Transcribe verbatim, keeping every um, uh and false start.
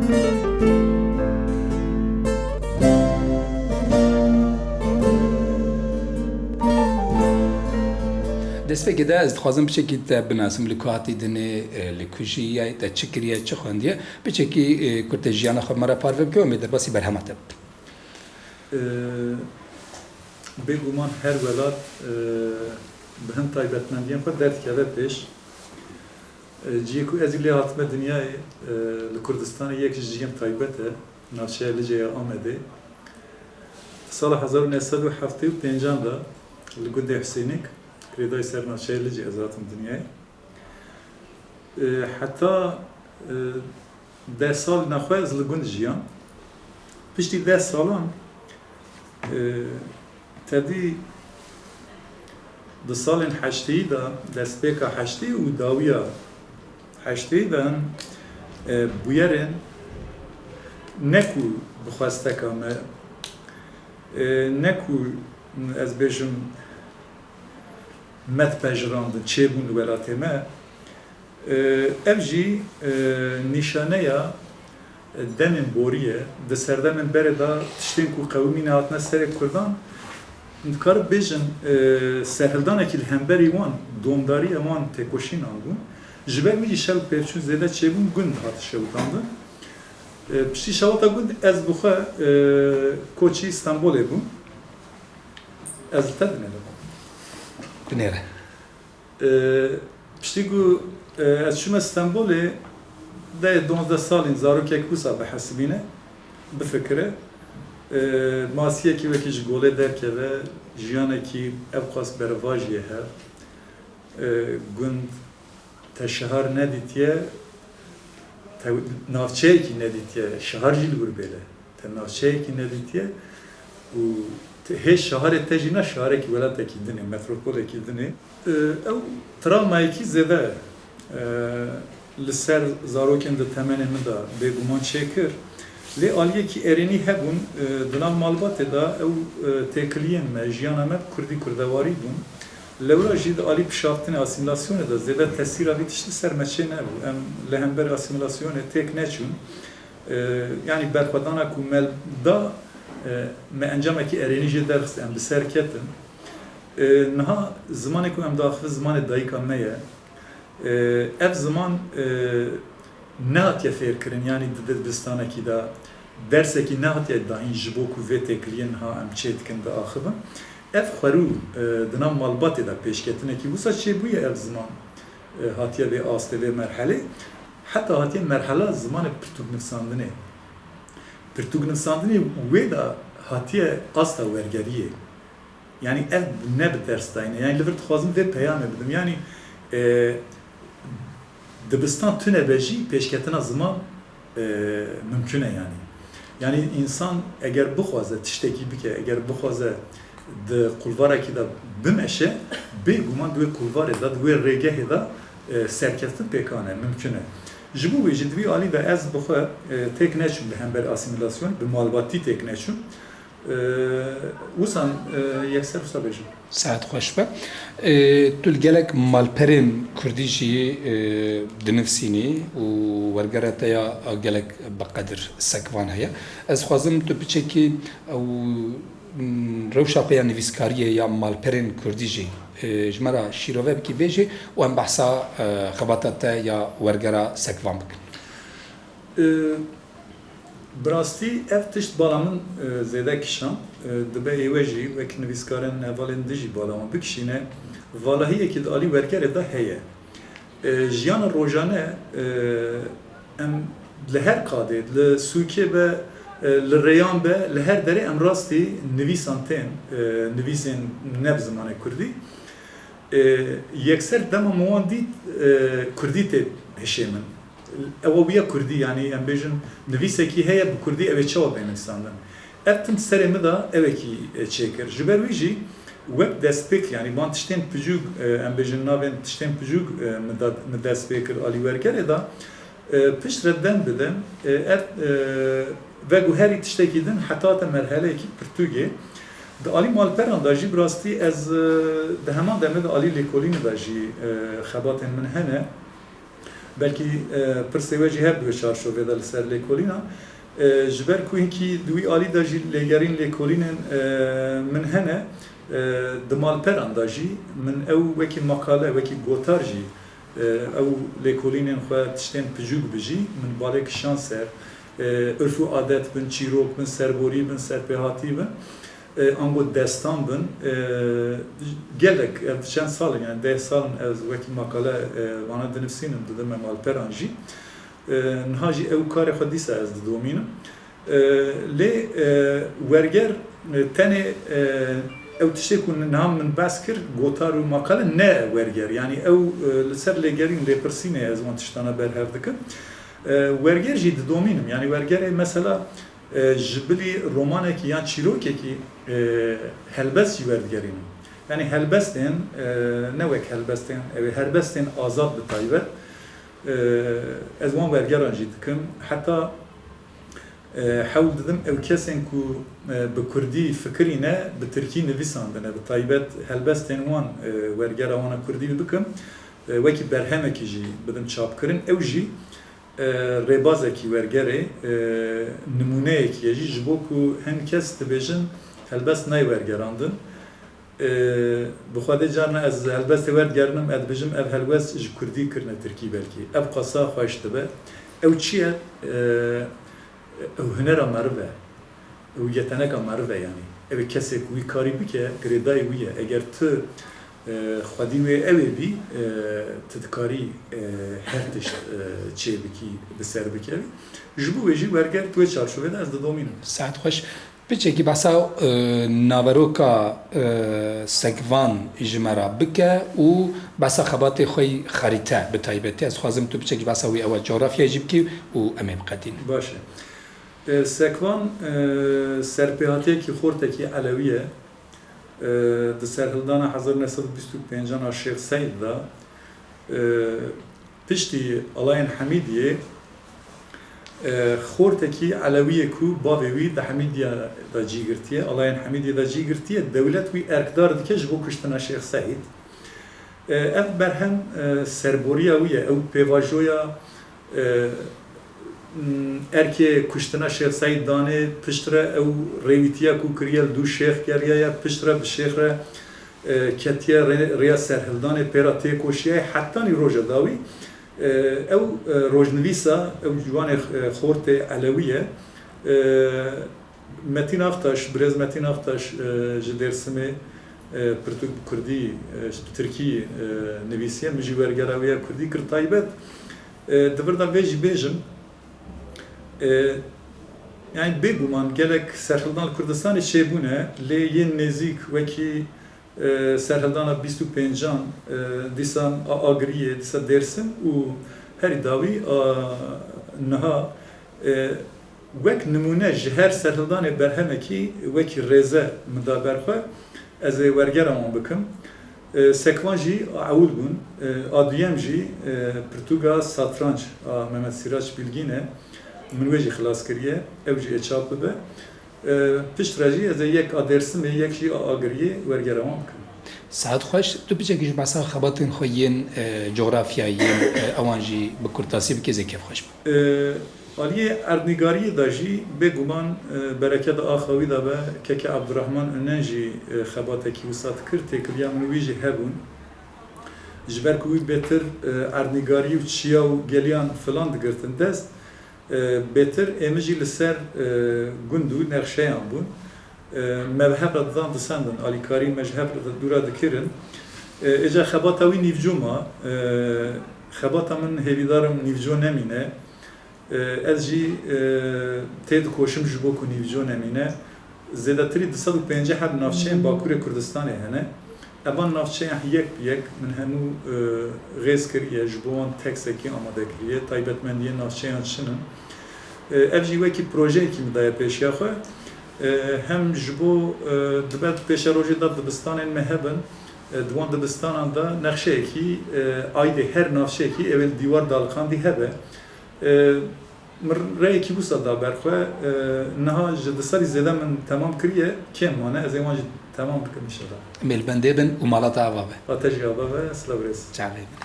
Destpêkê de ez dixwazim piçekî te binasim, li ku hatî dinê, e, li ku jî ye, te çi kiriye, çi xwendiye, piçekî, e, ku te jiyana xwe me re parve bike, em ê derbasî berhema te bikin. Ee, Bêguman her welat, e, bi hin taybetmendiyên xwe derdikeve pêş. E, cihê ku ez ê lê hatime dinyayê, e, li Kurdistanê yek ji cihên taybet e, navçeya Licê ya Amedê. Sala hezar û neh sed û heftê û pêncan de li gundê Husênik, girêdayî ser navçeya Licê ez hatim dinyayê. E, heta, e, deh sal nexwe ez li gund jiyan. Piştî deh salan, e, tevî di salên heştêyî de, destpêka heştê û dawiya heştê de, e, bûyerên ne ku bi xwesteka me, e, ne ku ez bêjim me dipejirandin, çêbûn li welatê me. E, ev jî, e, nîşaneya demên borî ye. Di serdemên berê de tiştên ku qewimîne hatine serê Kurdan, dikarin bêjin, e, serhildanekî li hemberî wan, domdariya wan têkoşînan bûn. Ji ber wî jî şew pêvçûn zêde çêbûn, gund hate şewitandin. E, piştî şewata gund ez bi xwe, e, koçî Stenbolê bûm. Ez li te dinêrim. Binêre. E, piştî ku, e, ez çûme Stenbolê, deh duwazdeh salîn zarokek wisa bihesibîne, bifikire. E, masiyekî wekî ji golê derkeve, jiyanekî ev qas berevajî ye hev. E, gund te şehar nedîtiye, te navçeyekî nedîtiye, şehar jî li wir bêle. Te navçeyekî nedîtiye û te, hê şeharê te jî ne şeharekî welatekî din e, metropolekî din e. E, ew travmayekî zêde, e, li ser zarokên di temenê min de bêguman çêkir. Lê aliyekî erênî hebûn, e, di nav malbatê de ew, e, têkiliyên me, jiyana me bi kurdî kurdewarî bûn. Lewra jî di alî pişaftinê, asîmîlasyonê de zêde tesîra vî tiştî ser me çê nebû. Em li hember asîmîlasyonê têk neçûn. E, yanî berxwedana ku me da, e, me encamekî erênî jê derxist, em bi ser ketin. E, niha zimanê ku em diaxivin zimanê dayika me ye. E, ev ziman, e, nehatiye fêrkirin, yanî di dibistanekî de dersekî nehatiye dayîn ji bo ku vê têkiliyê niha em çê dikin, diaxivin. Ev xwerû, e, di nav malbatê de pêşketinekî wisa çêbûye, ev ziman, e, hatiye vê astê, vê merhelê. Heta hatiye merhela zimanê pirtûknivîsandinê. Pirtûknivîsandinê wê de hatiye asta wergeriyê. Yanî ev ne bi ders dayîn e. Yanî li vir dixwazim vê peyamê bidim. Yanî, e, dibistan tune be jî pêşketina ziman, e, mimkun e yanî. Yanî însan eger bixwaze tiştekî bike, eger bixwaze di kulvarekî de bimeşe, bêguman di wê kulvarê de, di wê rêgehê de, e, serkeftin pêkan e, mimkun e. Ji bo wê jî di vî alî de ez bi xwe, e, têk neçûm li hember asîmîlasyonê, bi malbatî têk neçûm. Ee, Wisan, e, yekser wisa bêjim. Saet xweş be. Ee, tu li gelek malperên kurdî jî, e, dinivsînî û wergera te ya gelek bi qedir sekvan heye. Ez dixwazim tu piçekî ew, m, rewşa xwe ya nivîskariyê ya malperên kurdî jî, e, ji me re şîrove bikî vê jî û em behsa, e, xebata te ya wergera sekvan bikin. Ee, Bi rastî ev tişt bala min, e, zêde kişand. E, dibe êwe jî wek nivîskarên hevalên din jî bala wan bikişîne. Valahiyekî di alî wergerê de heye. E, jiyana rojane, e, em li her qadê, li sûkê be, e, li rêyan be, li her derê em rastî nivîsan tên, e, nivîsên ne bi zimanê kurdî. E, yekser dema min wan dît, e, kurdî tê hişê min. Ew bûye kurdî, yanî em bêjin nivîsekî heye bi kurdî, ew ê çawa bê nivîsandin? Ev tim serê min de ewekî, e, çêkir. Ji ber wî jî wek destpêk, yanî van tiştên piçûk, e, em bêjin navên tiştên piçûk, e, min de, min dest pê kir alî wergerê de. E, piştre dem bi dem, e, ev, e, veguherî tiştekî din heta hate merheleyekî pirtûkê. Di alî malperan de jî bi rastî ez, e, di heman demê de alî lêkolînê de jî, e, xebatên min hene. Belkî, e, pirsê we jî hebe di wê çarçovê de li ser lêkolîna. E, ji ber ku hinkî di wî alî de jî lêgerîn lêkolînên, e, min hene, e, di malperan de jî min ew wekî makale, wekî gotar jî, e, ew lêkolînên xwe tiştên piçûk bi jî min balê kişan ser, e, urf û adet bin, çîrok bin, serborî bin, serpêhatî bin. E, ango destan bin, e, gelek, ev çend sal in, yani deh sal in ez wekî makale, e, vana dinivîsînim, didime malperan jî. E, niha jî ew karê xwe dîsa ez didomînim. E, lê, e, werger, e, tenê, e, ew tiştê ku niha min behs kir, gotar û makale ne werger. Yani ew, e, li ser lêgerîn lêpirsînê ez wan tiştana berhev dikim. E, werger jî didomînim. Yani wergerê mesela, e, ji bilî romanekî yan çîrokekî, e, helbest jî werdigerînim. Yani helbestên, e, ne wek helbestên, ew ê helbestên azad bi taybet, e, ez wan wergeran jî dikim. Heta, e, hewl didim ew kesên ku, e, bi kurdî fikirîne, bi tirkî nivîsandine, bi taybet helbestên wan, e, wergera wana kurdî bikim, e, wekî berhemekî jî bidim çapkirin. Ew jî e, rêbazekî wergerê, e, nimûneyekî ye jî, ji bo ku hin kes dibêjin helbest nayê wergerandin. E, bi Xwedê carna ez helbestê werdigerinim, ez dibêjim ev helwest ji kurdî kirine tirkî belkî. Ev qasa xweş dibe. Ew çi ye? E, ew hunera meriv e. Ew yeteneka meriv e, yanî. Ew ê kesê ku wî karî bike, girêdayî wî ye. Eger tu, e, xwedî wê ew ê bî, e, tu dikarî, e, her tişt, e, çêbikî, bi ser bikevî. Ji bo wê jî werger di wê çarçovê de ez didomînim. Saet xweş. Piçekî behsa, e, naveroka, e, Sekvan ji me re bike û behsa xebatê xwe yî xerîte bi taybetî. Ez dixwazim tu piçekî behsa wî ewa cografyayê jî bikî û em ê biqedînin. Baş e. E, Sekvan, e, serpêhatiyekî xortekî Elewî ye. E, di serhildana hezar neh sed û bîst û pêncan a Şêx Seîd de, e, piştî alayên Hemîdiyê, e, xortekî Elewî ye ku bavê wî di Hemîdiya de cî girtiye, alayên Hemîdiyê de cî girtiye, dewlet wî erkdar dike ji bo kuştina Şêx Seîd. E, ev berhem, e, serboriya wî ye, ew pêvajoya, e, m, erkê kuştina Şêx Seîd danê, piştre ew rêwîtiya ku kiriye li dû şêx geriyaye, piştre bi şêx re, e, ketiye rê-, rêya serhildanê, pê re têkoşiye, hetanî roja dawî, e, ew, e, rojnivîsa, ew ciwanê, e, xortê Elewî ye. E, Metîn Aktaş, birêz Metîn Aktaş, e, ji Dêrsimê, e, pirtûk bi kurdî, e, ji tirkî, e, nivîsiye. Min jî wergera wê ya kurdî kir taybet. E, di vir de vê jî bêjim, e, yani bêguman gelek serhildan li Kurdistanê çêbûne, lê yên nêzîk wekî e, serhildana bîst û pêncan, e, dîsan a Agiriyê, dîsa Dêrsim û herî dawî a niha, e, wek nimûne ji her serhildanê berhemekî wekî rêze min da ber xwe, ez ê wergera wan bikim. E, Sekvan jî a ewil bûn, e, a duyem jî, e, pirtûka Satranç a Mehmet Sîraç Bilgîn e. Min wê jî xilas kiriye, ew jî ê çap bibe. E, piştre jî ez ê yek a Dêrsimê, yek jî a Agiriyê wergera wan bikim. Saet xweş, tu piçekî ji behsa xebatên xwe yên, e, cografyayê yên, e, ewan jî bi kurtasî bikê, ez ê kêfxweş bim. E, aliyê erdnîgariyê de jî bêguman, e, bereketa axa wî de be, keke Abdurrahman Önen jî, e, xebatekî wisa dikir, têkiliya min û wî jî hebûn. Ji ber ku wî bêtir, e, erdnîgarî û çiya û geliyan filan digirtin dest, e, bêtir ê min jî li ser, e, gund û nexşeyan bûn. E, me bi hev re didan disendin, alîkarî me ji hev re dû re dikirin. E, êca xebata wî nîvco ma, e, xebata min hêvîdar im nîvco nemîne. E, ez jî, e, tê dikoşim ji bo ku nîvco nemîne. Zêdetirî du sed û pêncî heb navçeyên Bakurê Kurdistanê hene. Evan navçeyan yek bi yek min hemû, e, rêz kiriye, ji bo wan teksekî amade kiriye, taybetmendiyên navçeyan çi ne. E, ev jî wekî projeyekî min daye pêşiya xwe. E, hem ji bo, e, dibe pêşerojê de dibistanên me hebin, e, di wan dibistanan de nexşeyekî, e, aîdê her navçeyekî ew ê li dîwar daliqandî hebe. E, Min reyekî wisa da ber xwe, e, niha ji du sedî zêde min temam kiriye, kêm mane, ez ê wan jî temam bikim înşallah. Em ê li bendê bin û mala te ava be. A te jî ava be, silav rêz. Çavê min.